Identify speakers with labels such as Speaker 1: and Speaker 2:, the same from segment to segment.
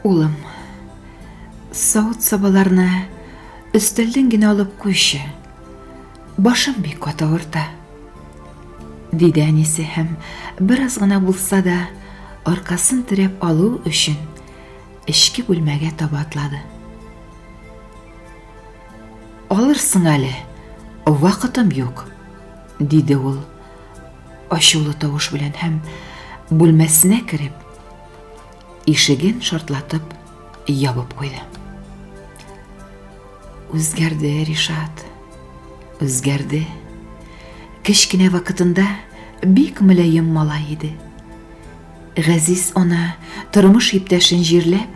Speaker 1: Улым, савыт-сабаларны өстәлдән генә алып куйчы. Башым бик каты авырта. Диде әнисе һәм бераз гына булса да аркасын терәп алу өчен эчке бүлмәгә таба атлады. Алырсың әле, вакытым юк, диде ул ачулы тавыш белән һәм бүлмәсенә кереп, ишеген шартлатып ябып куйды. Үзгәрде Ришат. Үзгәрде. Кечкенә вакытында бик мөлаем малай иде. Газиз ана тормыш иптәшен җирләп,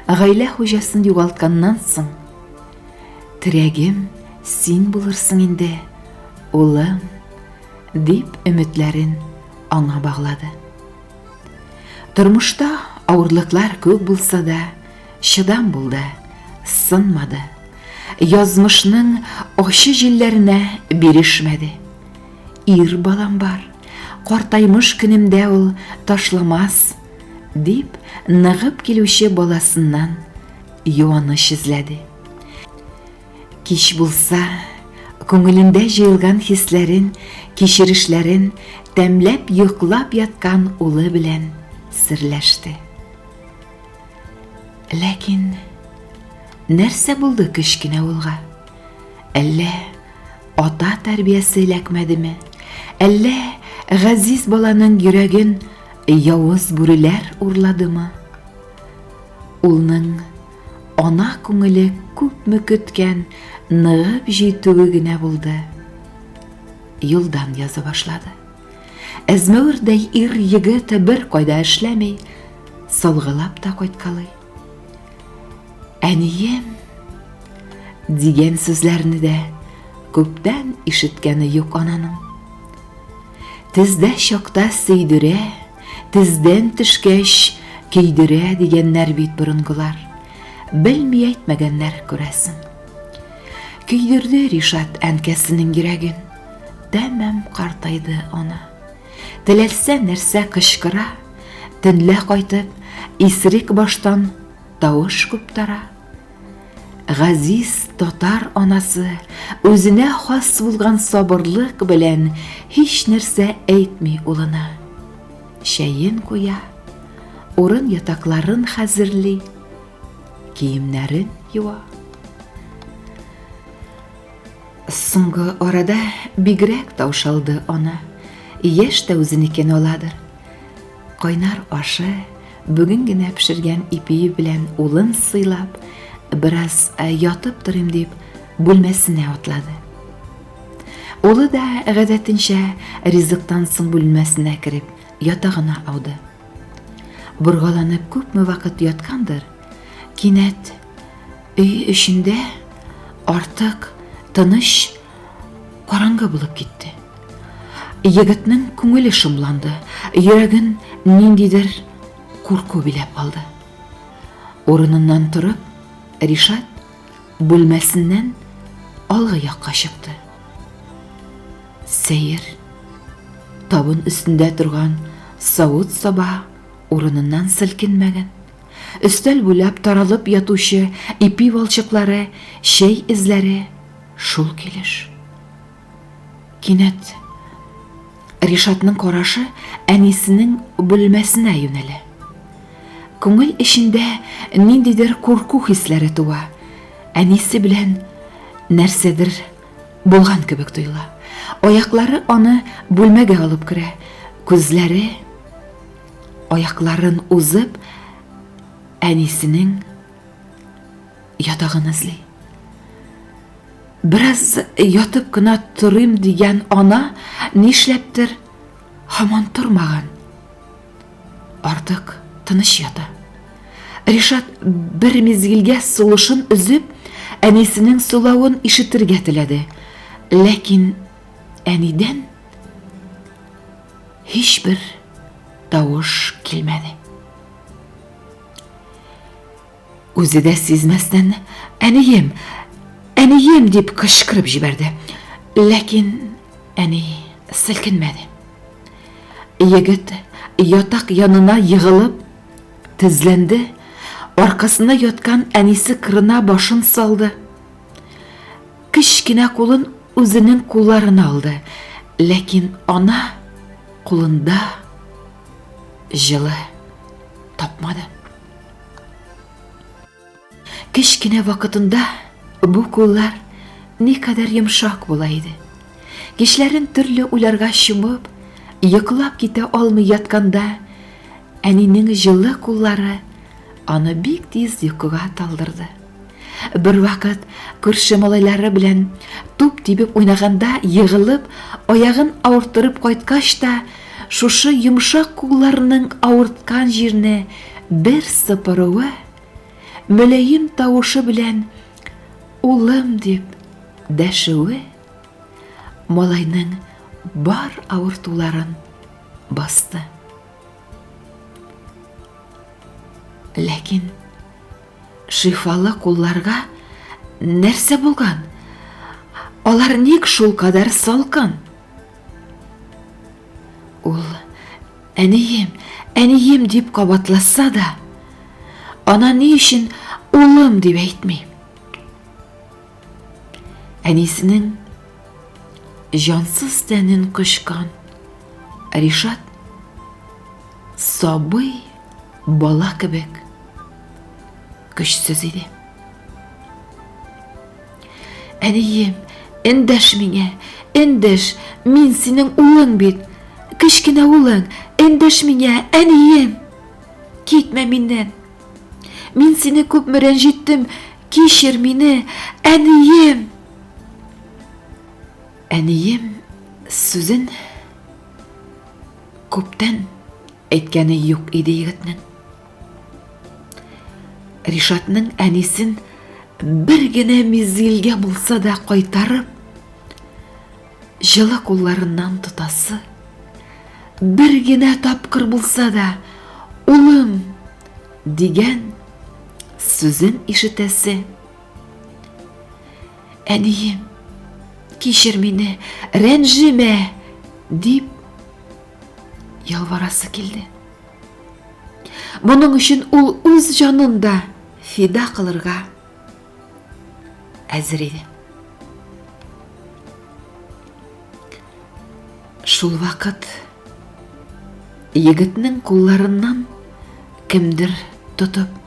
Speaker 1: гаилә хуҗасын югалтканнан соң, терәгем син булырсың инде, улым, дип өметләрен аңа баглады. Тормышта авырлыклар күп булса да, чыдам булды, сынмады. Язмышның ачы җилләренә бирешмәде. Ир балам бар, картаймыш көнемдә ул ташламас, дип ныгып килүче баласыннан юаныч эзләде. Кич булса, күңелендә җыелган хисләрен, кичерешләрен тәмләп йоклап яткан улы белән серләште. Ләкин нәрсә булды кечкенә улга? Әллә ата тәрбиясе эләкмәдеме? Әллә газиз баланың йөрәген явыз бүреләр урладымы? Улның Ана күңеле күпме көткән ныгып җитүе генә булды. Юлдан яза башлады. Әзмәвердәй ир егет бер кайда эшләми, салгылап та кайткалый. Әнием дигән сүзләрне дә күптән ишеткәне юк ананың. Тездә чакта сөйдерә, тездән төшкәч көйдерә дигәннәр бит борынгылар. Белми әйтмәгәннәр, күрәсең. Көйдерде Ришат әнкәсенең йөрәген. Тәмам картайды ана. Теләсә нәрсә кычкыра, төнлә кайтып, исерек баштан тавыш куптара. Газиз татар анасы үзенә хас булган сабырлык белән һич нәрсә әйтми улына. Чәен куя, урын ятакларын хәзерли, киемнәрен юа. Соңгы арада бигрәк таушалды ана. Яшь тә үзенекен аладыр. Кайнар ашы, бүген генә пешергән ипие белән улын сыйлап, бераз э, ятып торыйм дип, бүлмәсенә атлады. Улы да гадәтенчә ризыктан соң бүлмәсенә кереп, ятагына ауды. Боргаланып күпме вакыт яткандыр, кинәт өй эчендә артык тыныч караңгы булып китте. Егетнең күңеле шомланды, йөрәген ниндидер курку биләп алды. Урыныннан торып, Ришат бүлмәсеннән алгы якка чыкты. Сәер. Табын өстендә торган савыт-саба урыныннан селкенмәгән. Өстәл буйлап таралып ятучы ипи валчыклары, чәй эзләре шул килеш. Кинәт Ришатның карашы әнисенең бүлмәсенә юнәлә. Күңел эчендә ниндидер курку хисләре туа. Әнисе белән нәрсәдер булган кебек тоела. Аяклары аны бүлмәгә алып керә. Күзләре аякларын узып әнисенең ятагын эзли. Бераз ятып кына торыйм дигән ана нишләптер һаман тормаган. Артык тыныч ята. Ришат бер мизгелгә сулышын өзеп, әнисенең сулавын ишетергә теләде. Ләкин әнидән һичбер тавыш килмәде. Үзе дә сизмәстән, әнием, әнием дип кычкырып җибәрде. Ләкин әни селкенмәде. Егет ятак янына егылып тезләнде. Аркасында яткан әнисе кырына башын салды. Кечкенә кулын үзенең кулларына алды, ләкин ана кулында җылы тапмады. Кечкенә вакытында бу куллар никадәр йомшак була иде. Кичләрен төрле уйларга чумып, йоклап китә алмый ятканда, әнинең җылы куллары аны бик тиз йокыга талдырды. Бервакыт күрше малайлары белән туп тибеп уйнаганда егылып, аягын авырттырып кайткач та, шушы йомшак кулларының авырткан җирне бер сыпыруы, мөлаем тавышы белән улым дип дәшүе малайның бар авыртуларын басты. Ләкин шифалы кулларга нәрсә булган? Алар ник шулкадәр салкын? Ул әнием, әнием дип кабатласа да, ана ни өчен улым дип әйтми? Әнисенең җансыз тәнен кочкан Ришат сабый бала кебек көчсез иде. Әнием, эндәш миңа, эндәш, мин синең улың бит. Кечкенә улың, эндәш миңа, әнием. Китмә миннән. Мин сине күпме рәнҗеттем, кичер мине, әнием. Әнием сүзен күптән әйткәне юк иде егетнең. Ришатның әнисен бер генә мизгелгә булса да кайтарып, җылы кулларыннан тотасы, бер генә тапкыр булса да, улым дигән сүзен ишетәсе. Әнием, кичер мине, рәнҗемә, дип ялварасы килде. Моның өчен ул үз җанын да фида кылырга әзер иде. Шул вакыт егетнең кулларыннан кемдер тотып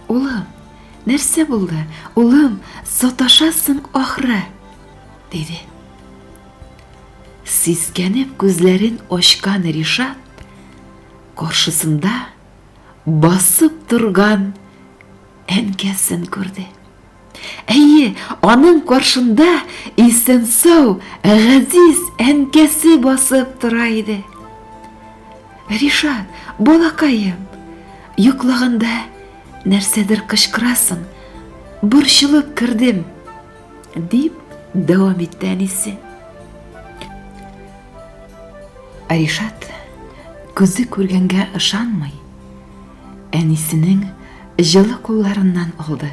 Speaker 1: Улым, нәрсә булды? Улым, саташасың ахры, диде. Сискәнеп күзләрен ачкан Ришат каршысында басып торган әнкәсен күрде. Әйе, аның каршында исән-сау, газиз әнкәсе басып тора иде. Ришат, балакаем, йоклаганда нәрсәдер кычкырасың, борчылып кердем, дип дәвам итте әнисе. Ришат күзе күргәнгә ышанмый, әнисенең җылы кулларыннан алды.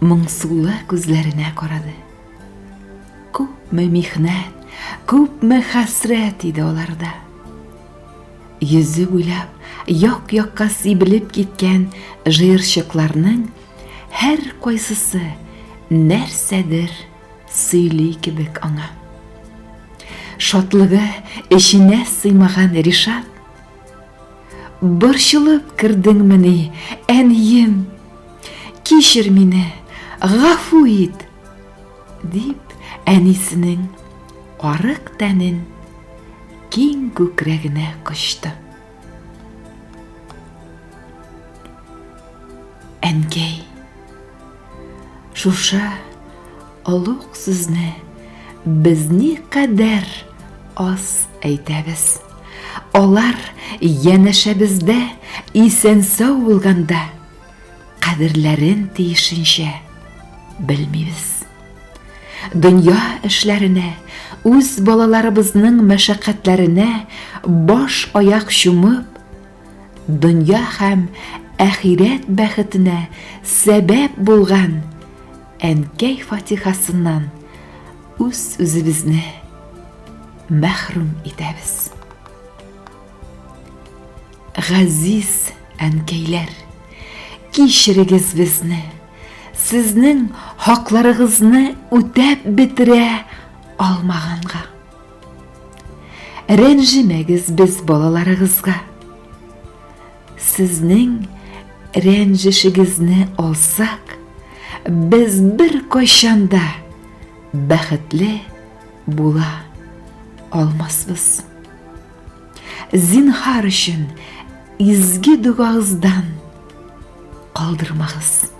Speaker 1: Моңсулы күзләренә карады. Күпме михнәт, күпме хәсрәт иде аларда. Йөзе буйлап як-якка сибелеп киткән җыерчыкларның һәр кайсысы нәрсәдер сөйли кебек аңа. Шатлыгы эченә сыймаган Ришат Борчылып кердеңмени, әнием? Кичер мине, гафу ит, дип, әнисенең арык тәнен киң күкрәгенә кочты. Әнкәй, шушы олуг сүзне без никадәр аз әйтәбез. Алар янәшәбездә исән-сау булганда, кадерләрен тиешенчә белмибез. Дөнья эшләренә, үз балаларыбызның мәшәкатьләренә баш-аяк чумып, дөнья һәм әхирәт бәхетенә сәбәп булган әнкәй фатихасыннан үз-үзебезне мәхрүм итәбез. Газиз әнкәйләр, кичерегез безне. Сезнең хакларыгызны үтәп бетерә алмаганга. Рәнҗемәгез без балаларыгызга. Сезнең рәнҗешегезне алсак, без беркайчан да бәхетле була алмасбыз. Зинһар өчен изге догагыздан калдырмагыз.